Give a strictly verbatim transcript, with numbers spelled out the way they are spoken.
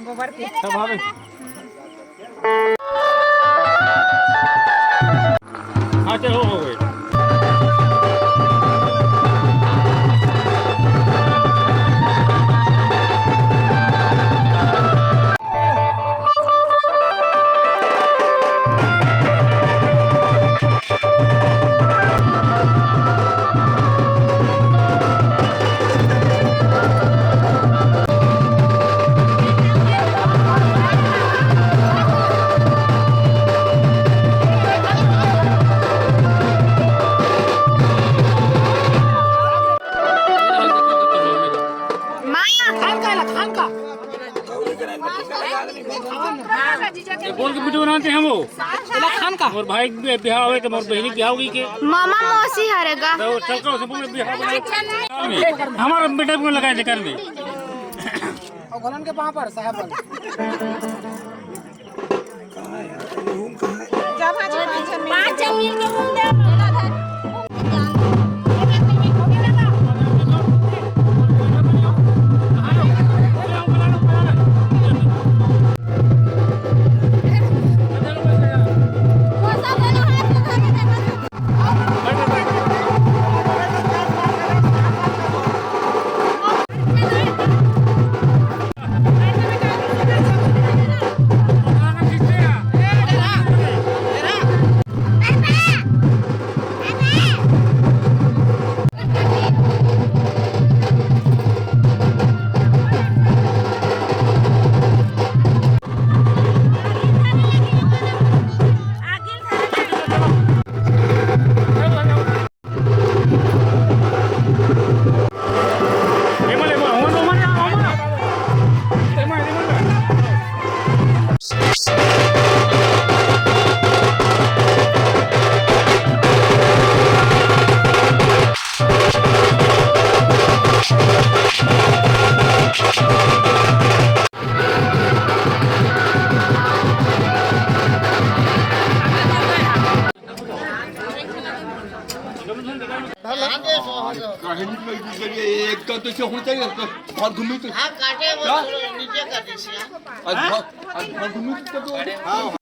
गोबर के। सब हवे। हाँ, चल, हो, हो गई। माँ। खान का है, खान का। ये कौन के वीडियो बनाते हैं वो? एला खान का? मोर भाई के बिहाव है, तो मोर बहिनी के बिहाव होगे। मामा मौसी हरे गा। तो चल का उसे बोल बिहाव बना। हमारा बेटा को लगाए थे कर में। और घोलन के पाँव पर साहब वाला। पाँच जमीन के घूम दे। कहीं नहीं कोई दूसरी है, एक का तो ऐसे होना चाहिए, तो और घूमी तो हाँ, काटे वो क्या? थोड़ा नीचे कर दीजिए। आज हाँ? आज, आज घूमी तो हाँ।